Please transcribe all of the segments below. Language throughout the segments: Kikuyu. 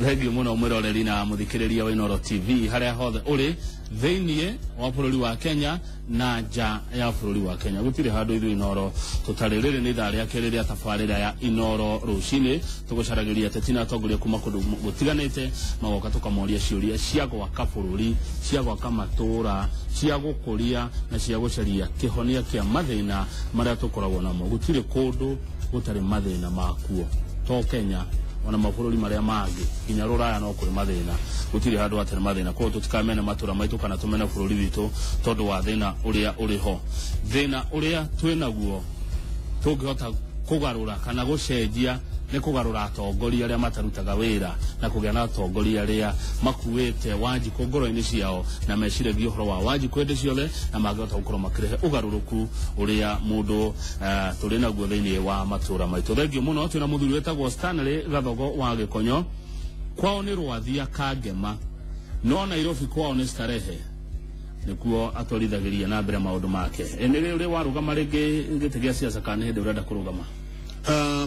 Thengio muno mwiroreri na muthikiriria wa Inooro TV haria hothe uri thiini wa bururi wa Kenya na nja ya bururi wa Kenya. Gutiri handu ithuĩ Inooro tutari. Rĩrĩ nĩ ithaa rĩa kerĩ rĩa tabarĩra ya Inooro rũcinĩ, tũgũcaragĩria ateti na atongoria kuma kũndũ gũtiganĩte, magoka tũkamoria ciũria cia gwaka bũrũri, cia gwaka matũũra, cia gũkũria na cia gũcaria kĩhonia kĩa mathĩna marĩa tũkoragwo namo. Gũtirĩ kũndũ gũtarĩ mathĩna makuo, to Kenya, ona mabũrũri marĩa mangĩ nginya rũraya no kũrĩ mathĩna. Gũtirĩ handũ hatarĩ mathĩna. Koguo tũtikamene matũra maitũ kana tũmene bũrũri witũ tondũ wa thĩna ũrĩa ũrĩ ho. Thĩna ũrĩa twĩnaguo tũngĩhota kũgarũra kana gũcenjia nĩ kũgarũra atongoria arĩa matarutaga wĩra na kũgĩa na atongoria arĩa makuĩte Wanjikũ ngoro-inĩ ciao na meciragia ũhoro wa Wanjikũ hĩndĩ ciothe, na mangĩhota gũkorwo makĩrehe ũgarũrũku ũrĩa mũndũ tũrĩ naguo thĩinĩ wa matũra maitũ. Thengio mũno. Twĩna mũthuri wĩtagwo Stanley Gathogo wa Gĩkonyo, kwao nĩ Rwathia Kangema, no Nairobi kwao nĩ Starehe, nĩkuo atwarithagĩria na mbere maũndũ make. Nĩ rĩ warũgama rĩngĩ gĩtĩ gĩa siasa kana nĩ hĩndĩ ũrenda kũrũgama?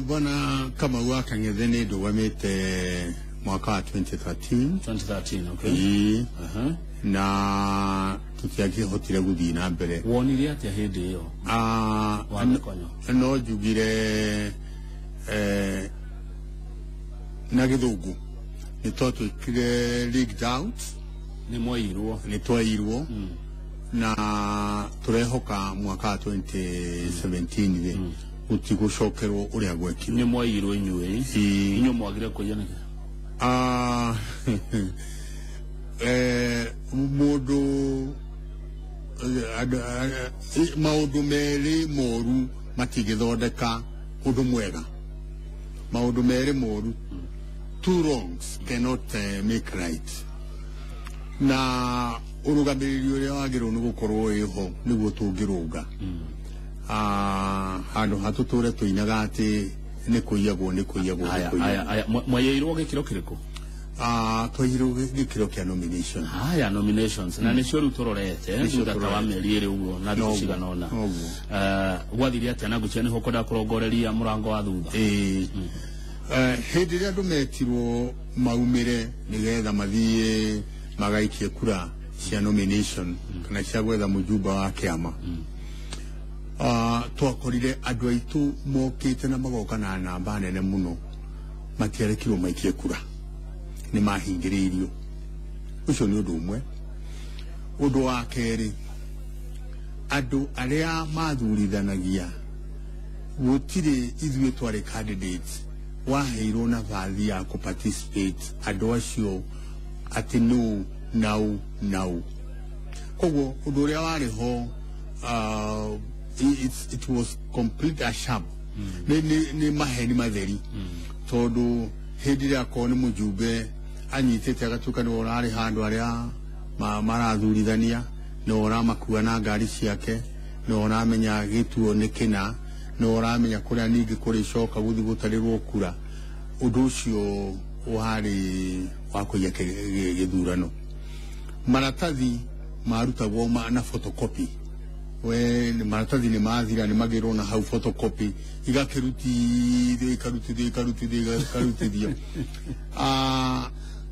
Bwana Kamau wa Kang'ethe, nĩ ndũgamĩte mwaka wa 2013. 2013, okay. Ĩĩ. Na tũtiakĩhotire gũthiĩ na mbere. Wonire atĩa hĩndĩ ĩyo wa Gĩkonyo? No njugire na gĩthũngũ nĩ twatuĩkire rigged out. Nĩ mwairwo. Nĩ twairwo, na tũrehoka mwaka wa 2017 rĩ gũtigũcokerwo ũrĩa gwekirwo. Nĩ mwairwo inyuĩ? Ĩĩ. Inyuĩ mwagire kũiya nĩkĩ? Ah, mũndũ maũndũ merĩ moru matingĩthondeka ũndũ mwega. Maũndũ merĩ moru, two wrongs cannot make right. Na ũrũgamĩrĩri ũrĩa wagĩrĩirwo nĩ gũkorwo wĩho nĩguo tũngĩrũnga. Handũ ha tũtũre tũinaga atĩ nĩ kũiyagwo, nĩ kũiyagwo, nĩ Aya. kũiyagwo. Aya aya, mwaiyĩirwo gĩkĩro kĩrĩkũ? Twaiyirwo gĩkĩro kĩa nomination. Haya, nominations, na nĩcio rĩu tũrorete Nĩcio thutha ta wa tũrorete. mĩeri ĩrĩ ũguo na thikũ Noguo, cigana ũna. Noguo. Gwathire atĩa na ngũcia nĩho kwendaga kũrongoreria mũrango wa thutha? Ĩĩ. Hĩndĩ ĩrĩa andũ metirwo maumĩre nĩgetha mathiĩ magaikie kura cia nomination kana cia gwetha mũjumba wa kĩama, twakorire andũ aitũ mokĩte na magoka na namba nene mũno matiarekirwo maikie kura, nĩ mahingĩrĩirio. Ũcio nĩ ũndũ ũmwe. Ũndũ wa kerĩ, andũ arĩa mathurithanagia, gũtirĩ ithuĩ twarĩ candidates waheirwo nabathi ya kũ participate, andũ acio atĩ nũ nau nau. Koguo ũndũ ũrĩa warĩ ho, it was complete a sham. Nĩ maheni matheri, tondũ hĩndĩ ĩrĩa akorwo nĩ mũjumbe anyitĩte agatuĩka nĩwe ũrarĩ handũ arĩa marathurithania, nĩwe ũramakua na ngari ciake, nĩwe ũramenya gĩtuo nĩ kĩna, nĩwe ũramenya kũrĩa ningĩ kũrĩcoka gũthiĩ gũtarĩrwo kura. Ũndũ ũcio warĩ wa kũiya gĩthurano. Maratathi marutagwo na photocopy. We maratathi nĩ mathira, nĩ magĩrwo na hau photocopy, igakĩrutithio, ikarutithio, ikarutithio, ikarutithio.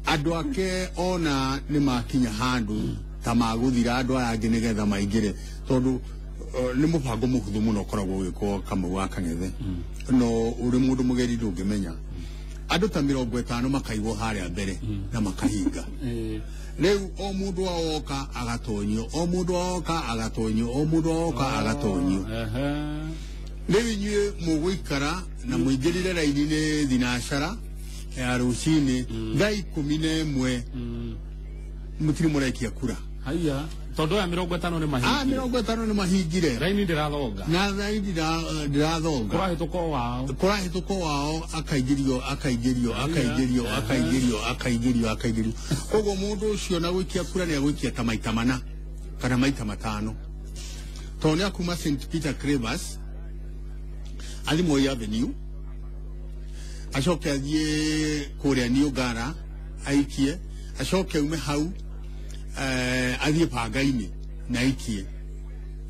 Andũ ake ona nĩ makinya handũ ta magũthira andũ aya angĩ nĩgetha maingĩre, tondũ nĩ mũbango mũhũthũ mũno ũkoragwo ũgĩkwo, Kamau wa Kang'ethe, no ũrĩ mũndũ mũgeni ndũngĩmenya. Andũ ta 50 makaigwo harĩa mbere na makahinga. Rĩu o mũndũ aoka agatonyio, o mũndũ aoka agatonyio, o mũndũ aoka agatonyio. Rĩu inyuĩ mũgũikara na mũingĩrire raini-inĩ thinacara ya rũcinĩ thaa 11, mũtirĩ mũrekia kura. Haya, tondũ aya 50 nĩ mahingire. 50 nĩ mahingire. Raini ndĩrathonga. Na raini ndĩrathonga. Kũrahĩtũka o wao. Kũrahĩtũka wao, akaingĩrio, akaingĩrio, akaingĩrio, akaingĩrio, akaingĩrio, akaingĩrio. Koguo mũndũ ũcio na gũikia kura nĩ agũikia ta maita mana kana maita matano, tondũ nĩ akuma St Peter Clavers athiĩ Moi Avenue, acoke athiĩ kũrĩa New Ngara aikie, acoke aume hau athiĩ Bangainĩ na aikie.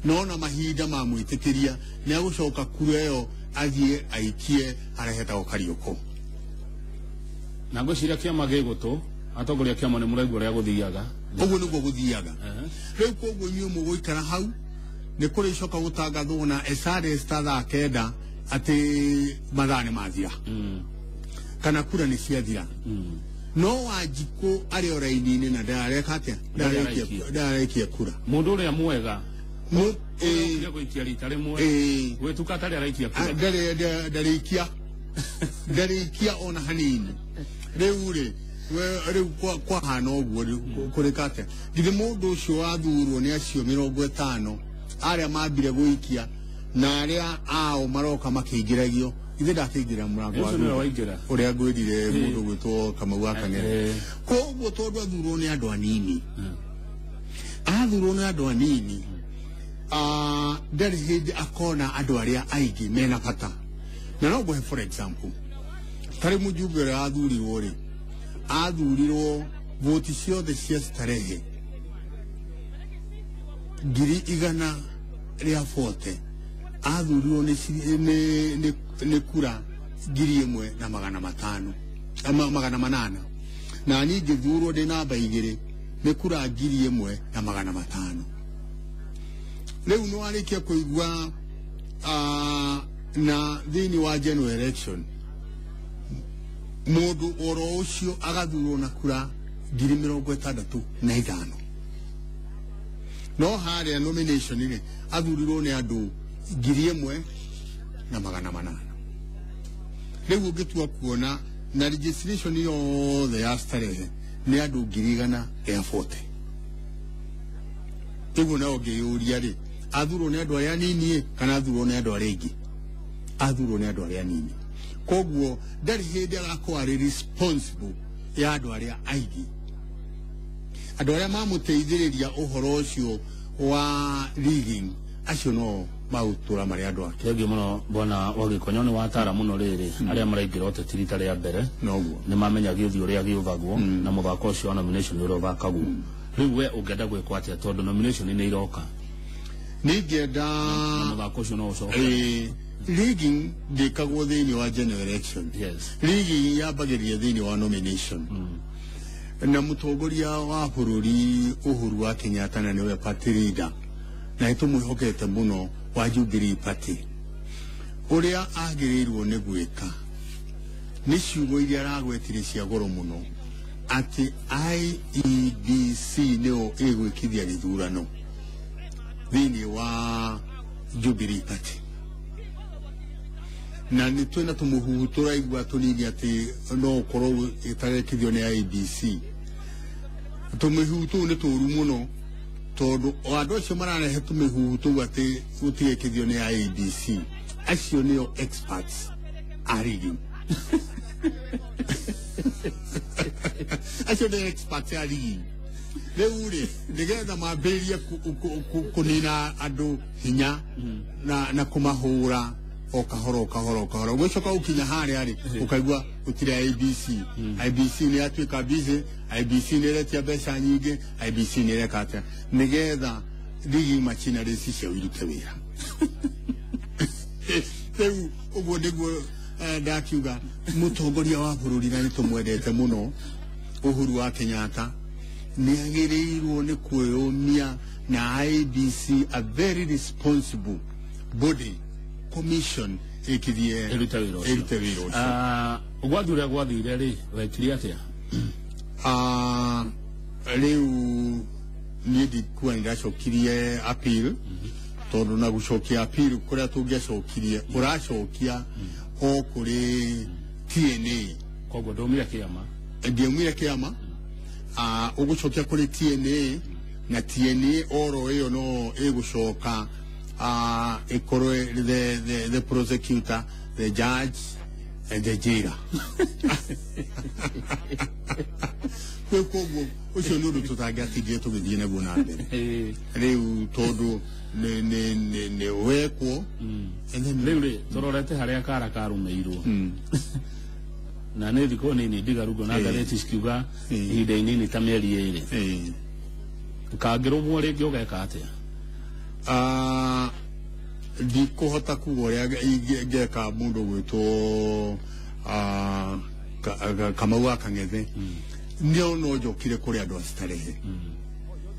No na mahinda mamwĩtĩkĩria, nĩ agũcoka kura ĩyo athiĩ aikie harĩa hetagwo Kariũko. Na ngwĩciria kĩama gĩgũtũ atongoria kĩama nĩ mũraigua ũrĩa gũthiaga. Ũguo nĩguo gũthiaga. Rĩu koguo inyuĩ mũgũikara hau nĩ kũrĩcoka gũtangathwo na SRS ta thaa 9 atĩ mathaa nĩ mathira kana kura nĩ ciathira. No Wanjikũ arĩ o raini-inĩ na ndarareka atĩa, ndararaikia kura. Mũndũ ũrĩa mwega gũikia rita rĩmwe gwĩtuka atarĩ araikia kura, ndarĩikia ndarĩikia ona hanini. Rĩu rĩ rĩu kwahana ũguo kũrĩka atĩa? Githĩ mũndũ ũcio wathurwo nĩ acio 50 arĩa mambire gũikia na arĩa ao maroka makĩingĩragio, ithe ndakĩingĩra mũrango wa ũrĩa ngwĩrire mũndũ gwĩtwo Kamau wa Kang'ethe. Koguo tondũ athurwo nĩ andũ anini, athurwo nĩ andũ anini, ndarĩ hĩndĩ akona andũ arĩa aingĩ mena bata. Na no ngũhe for example, tarĩ mũjumbe ũrĩa athurirwo rĩ, athurirwo voti ciothe cia Starehe 140,000, athurirwo nĩ kura 1,500 800, na niĩ ngĩthurwo ndĩ namba 2 nĩ kura 1,500. Rĩu nĩ warĩkia kũigua na thĩinĩ wa general election mũndũ oro ũcio agathurwo na kura 65,000. No harĩa nomination rĩ athurirwo nĩ andũ 1,800. Rĩu ũngĩtua kuona na registration yothe ya Starehe nĩ andũ 140,000. Rĩu na ũngĩyũria rĩ, athurwo nĩ andũ arĩa anini kana athurwo nĩ andũ arĩa aingĩ? Athurwo nĩ andũ arĩa anini. Koguo ndarĩ hĩndĩ agakorwo arĩ responsible ya andũ arĩa aingĩ. Andũ arĩa mamũteithĩrĩria ũhoro ũcio wa rigging acio no magũtũra marĩ andũ ake. Thengiũ mũno bwana Wagĩkonyo, nĩ watara mũno rĩrĩ arĩa maraingĩra ũteti rita rĩa mbere noguo nĩ mamenya gĩũthiĩ ũrĩa gĩũthagwo na mũthako ũcio wa nomination ũrĩa ũthakagwo. Rĩu we ũngĩenda gwĩkwo atĩa tondũ nomination nĩ iroka? Nĩingĩenda mũthako ũcio no ũcoke. Rigging ndĩkagwo thĩinĩ wa general election. Yes. Rigging yambagĩrĩria thĩinĩ wa nomination. Na mũtongoria wa bũrũri Uhuru wa Kenyatta na nĩwe party leader, na nĩtũmwĩhokete mũno wa Jubilee Party, ũrĩa agĩrĩirwo nĩ gwĩka nĩ ciugo iria aragwetire cia goro mũno atĩ IEBC nĩyo ĩgwĩkithia gĩthurano thĩinĩ wa Jubilee Party. Na nĩ twĩna tũmũhuhu tũraigua tũnini atĩ no ũkorwo ĩtarekithio nĩ IEBC. Tũmĩhuhu tũu nĩ tũru mũno tondũ andũ acio mararehe tũmĩhuhu tũu atĩ gũtigekithio nĩ IEBC, acio nĩo experts a rigging. Acio nĩ experts a rigging. Rĩu rĩ nĩgetha mambĩrĩrie kũnina andũ hinya na kũmahũra o kahora o kahora o kahora, ũgĩcoka ũkinya harĩa rĩ ũkaigua gũtirĩ IEBC. IEBC nĩ yatuĩka busy, IEBC nĩ ĩretia mbeca nyingĩ, IEBC nĩ ĩreka atĩa, nĩgetha rigging machineries ciao irute wĩra. Rĩu ũguo nĩguo ndakiuga mũtongoria wa bũrũri, na nĩtũmwendete mũno Uhuru wa Kenyatta, nĩ agĩrĩirwo nĩ kwĩyũmia na IEBC, a very responsible body commission ĩkithie ĩrute wĩra ũcio. Ĩrute wĩra ũcio. Gwathi ũrĩa gwathire rĩ, wekire atĩa? Rĩu niĩ ndikuwa nĩndacokirie appeal, tondũ na gũcokia appeal kũrĩa tũngĩacokirie ũracokia o kũrĩ TNA. Koguo ndũmire kĩama? Ndiaumire kĩama. Ũgũcokia kũrĩ TNA, na TNA oro ĩyo no ĩgũcoka ĩkorwo the prosecutor, the judge and the jailer. Rĩu koguo ũcio nĩ ũndũ tũtangĩatindire tũgĩthiĩ naguo na mbere. Rĩu tondũ nĩ wekwo. Rĩu rĩ tũrorete harĩa kara karũmĩirwo na nĩ thikũ nini ndigaru na ngathĩti cikiuga ihinda inini ta mĩeri 2. Kangĩrũmwo rĩngĩ ũgeka atĩa? Ndikũhota kuga ũrĩa ngeka mũndũ gwĩtwo Kamau wa Kang'ethe nĩo no njokire kũrĩ andũ a Starehe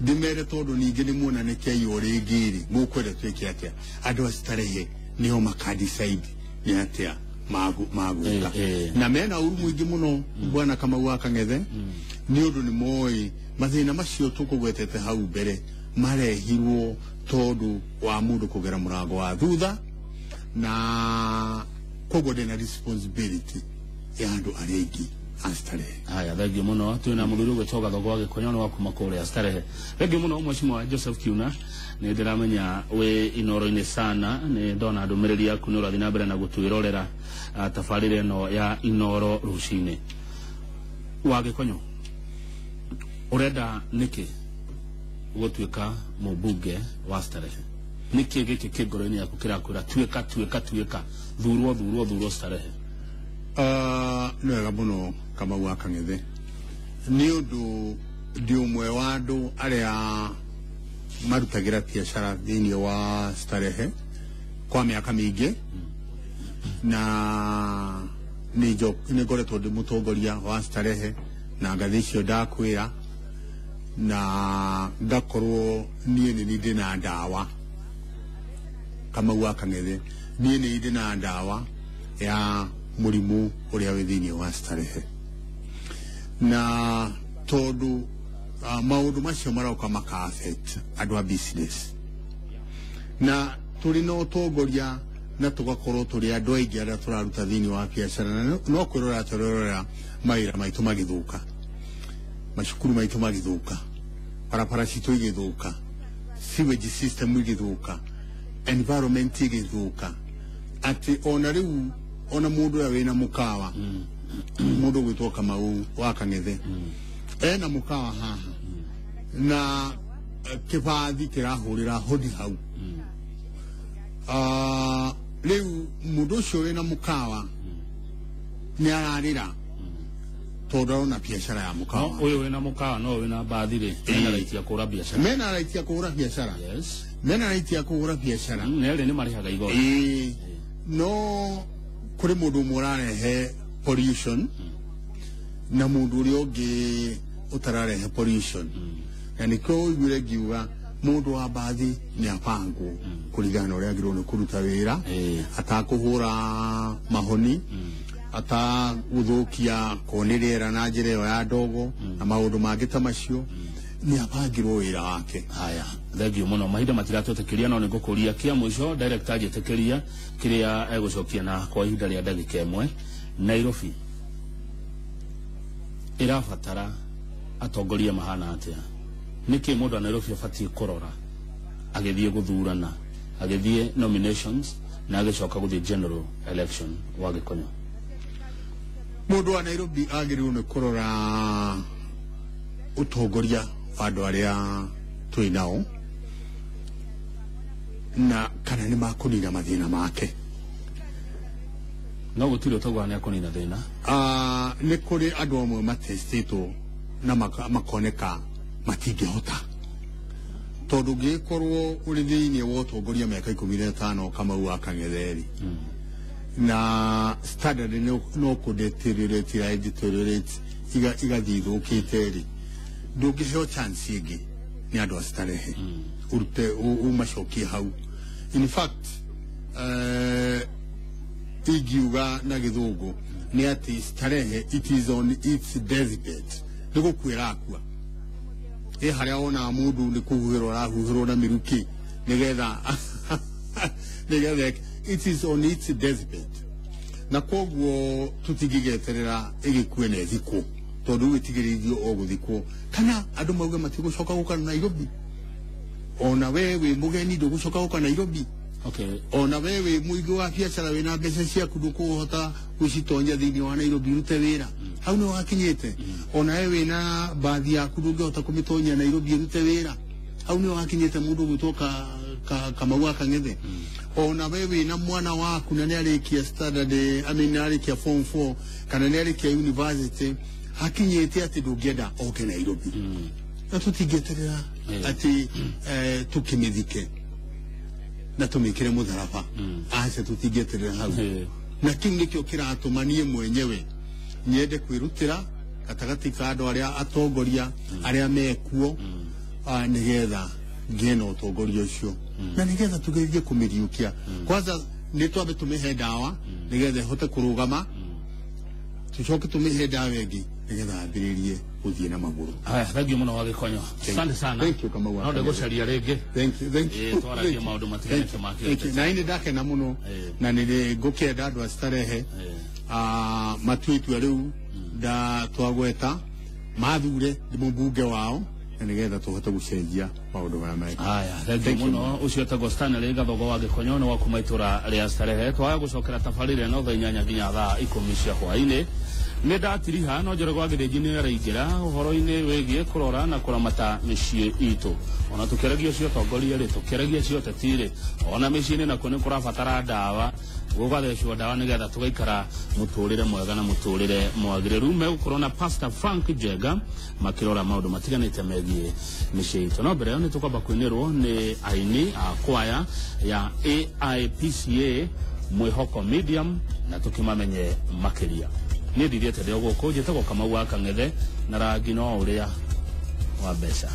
ndĩmere tondũ ningĩ nĩ muona nĩ kĩaiywo rĩngĩ rĩ mũkwenda twĩke atĩa. Andũ a Starehe nĩo makadecide nĩ atĩa magwĩka na mena ũru mũingĩ mũno bwana Kamau wa Kang'ethe nĩ ũndũ nĩ moĩ mathĩna macio tũkũgwetete hau mbere marehirwo tondũ wa mũndũ kũgera mũrango wa thutha na koguo ndĩna responsibility ya andũ arĩa aingĩ a Starehe. Haya, thengiũ mũno. Twĩna mũthuri ũgwĩtwo Gathogo wa Gĩkonyo nĩ wa kuma kũrĩa Starehe. Thengiũ mũno Mheshimiwa Joseph Kiuna, nĩ ndĩramenya wĩ Inoro-inĩ sana, nĩ ndona ndũmĩrĩri yaku nĩ ũrathiĩ na mbere na gũtwĩrorera tabarĩra ĩno ya Inoro rũcinĩ. Wa Gĩkonyo, ũrenda nĩkĩ gũtuĩka mũmbunge wa Starehe? Nĩkĩ gĩkĩ kĩ ngoro-inĩ yaku kĩrakwĩra tuĩka tuĩka tuĩka, thurwo thurwo thurwo Starehe? Nĩ wega mũno Kamau wa Kang'ethe nĩ ũndũ ndĩ ũmwe wa andũ arĩa marutagĩra biacara thĩinĩ wa Starehe kwa mĩaka mĩingĩ na nĩ ngoretwo ndĩ mũtongoria wa Starehe na ngathĩ icio ndakwĩra na ngakorwo niĩ nĩ ndĩ na ndawa Kamau wa Kang'ethe, niĩ nĩ ndĩ na ndawa ya mũrimũ ũrĩa wĩ thĩinĩ wa Starehe na tondũ maũndũ macio maroka maka affect andũ a business na tũrĩ na ũtongoria na tũgakorwo tũrĩ andũ aingĩ arĩa tũraruta thĩinĩ wa biacara na no kwĩrora tũrerora mawĩra maitũ magĩthũka, macukuru maitũ magĩthũka, barabara citũ igĩthũka, sewage system igĩthũka, environment igĩthũka, atĩ ona rĩu ona mũndũ ũrĩa wĩna mũkawa mũndũ ũgwĩtwo Kamau wa Kang'ethe ena mũkawa haha na kĩbathi kĩrahũrĩra hodi hau. Rĩu mũndũ ũcio wĩna mũkawa nĩ ararĩra tondũ arona biacara ya mũkawa. Ũyũ wĩna mũkawa no wĩna mbathi rĩ, mena right ya kũhũra biacara. Mena right ya kũhũra biacara. Yes. Mena right ya kũhũra biacara. Na erĩ nĩ marĩhaga igoti. No kũrĩ mũndũ ũmwe ũrarehe pollution na mũndũ ũrĩa ũngĩ ũtararehe pollution. Na nĩkĩo ũiguire ngiuga mũndũ wa mbathi nĩ abangwo kũringana na ũrĩa agĩrĩirwo nĩ kũruta wĩra, atakũhũra mahoni, atagũthũkia korwo nĩ rĩera na njĩra ĩyo ya ndogo na maũndũ mangĩ ta macio, nĩ abangirwo wĩra wake. Haya, thengiũ mũno. Mahinda matiratwĩtĩkĩria no nĩ ngũkũria kĩa mũico director anjĩtĩkĩria kĩrĩa egũcokia na kwa ihinda rĩa ndagĩka ĩmwe. Nairobi ĩrabatara atongoria mahana atĩa? Nĩkĩ mũndũ wa Nairobi abatiĩ kũrora agĩthiĩ gũthurana, agĩthiĩ nominations na agĩcoka gũthiĩ general election wa Gĩkonyo? Mũndũ wa Nairobi agĩrĩirwo nĩ kũrora ũtongoria wa andũ arĩa twĩ nao na kana nĩ makũnina mathĩna make. No gũtirĩ ũtaugaga nĩ akũnina thĩna. Nĩ kũrĩ andũ amwe matestĩtwo na makoneka matingĩhota tondũ ũngĩkorwo ũrĩ thĩinĩ wa ũtongoria mĩaka 15 Kamau wa Kang'ethe rĩ, na standard no kũ deteriorate deteriorate igathiĩ ithũkĩte rĩ, ndũngĩheo chance ĩngĩ nĩ andũ a Starehe ũrute ũmacokie hau. In fact, ingiuga na gĩthũngũ nĩ atĩ Starehe it is on its deathbed, nĩ gũkua ĩrakua. Ĩ harĩa wonaga mũndũ nĩ kũhuhĩrwo arahuhĩrwo na mĩrukĩ nĩgetha it is on its deathbed, na koguo tũtingĩgeterera ĩgĩkue na ĩthikwo tondũ rĩu ĩtigĩrĩirio o gũthikwo, kana andũ mauge matigũcoka gũka Nairobi. Ona we wĩ mũgeni ndũgũcoka gũka Nairobi. Okay. Ona we wĩ mũingĩ wa biacara wĩna mbeca ciaku ndũkũhota gũcitonya thĩinĩ wa Nairobi ũrute wĩra hau nĩ wakinyĩte. Ona we wĩna mbathi yaku ndũngĩhota kũmĩtonya Nairobi ũrute wĩra hau nĩ wakinyĩte mũndũ ũgwĩtwo Kamau wa Kang'ethe. Ona we wĩna mwana waku na nĩ arĩkia standard, I mean nĩ arĩkia form 4 kana nĩ arĩkia university, hakinyĩte atĩ ndũngĩenda oke Nairobi. Na tũtingĩeterera atĩ tũkĩmĩthike na tũmĩkĩre mũtharaba, aca tũtingĩeterera hau. Na kĩu nĩkĩo kĩratũma niĩ mwenyewe Nyende kwĩrutĩra gatagatĩ ka andũ arĩa atongoria arĩa mekuo, nĩgetha ngĩe na ũtongoria ũcio na nĩgetha tũgerie kũmĩriũkia. Kwanza nĩ twambe tũmĩhe ndawa nĩgetha ĩhote kũrũgama, tũcoke tũmĩhe ndawa ĩngĩ nĩgetha ambĩrĩrie gũthiĩ na magũrũ. Haya, thank you mũno wa Gĩkonyo, asante sana. Thank you, Kamau wa No ndĩgũcaria rĩngĩ. Thank you, thank you. Twaragie maũndũ matiganĩte ma Thank you. Na nĩ ndakena mũno na nĩ ngũkĩenda andũ a Starehe matue itua rĩu nda twagweta, mathure mũmbunge wao na nĩgetha tũhote gũcenjia maũndũ marĩa meka. Haya, thank you mũno. Ũcio etagwo Stanley Gathogo wa Gĩkonyo, nĩ wa kuma itũra rĩa Starehe. Twaga gũcokera tabarĩra ĩno thaa 8 nginya thaa 10 cia hwaĩ-inĩ. Nĩ ndatiriha no Njoroge wa Gĩthĩnji nĩ araingĩra ũhoro-inĩ wĩgiĩ kũrora na kũramata mĩciĩ itũ. Ona tũkĩaragia cio tongoria rĩ, tũkĩaragia cio ũteti rĩ, ona mĩciĩ-inĩ nakuo nĩ kũrabatara ndawa, gũgathecwo ndawa nĩgetha tũgaikara mũtũrĩre mwega na mũtũrĩre mwagĩrĩru. Megũkorwo na Pastor Frank Njenga makĩrora maũndũ matiganĩte megiĩ mĩciĩ itũ. No mbere ĩyo nĩ tũkwamba kũinĩrwo nĩ aini a kwaya ya AIPCA Mwĩhoko Medium na tũkĩmamenye makĩria. Niĩ ndithiĩte ndĩ o gũkũ, njĩtagwo Kamau wa Kang'ethe na rangi no ũrĩa wa mbeca.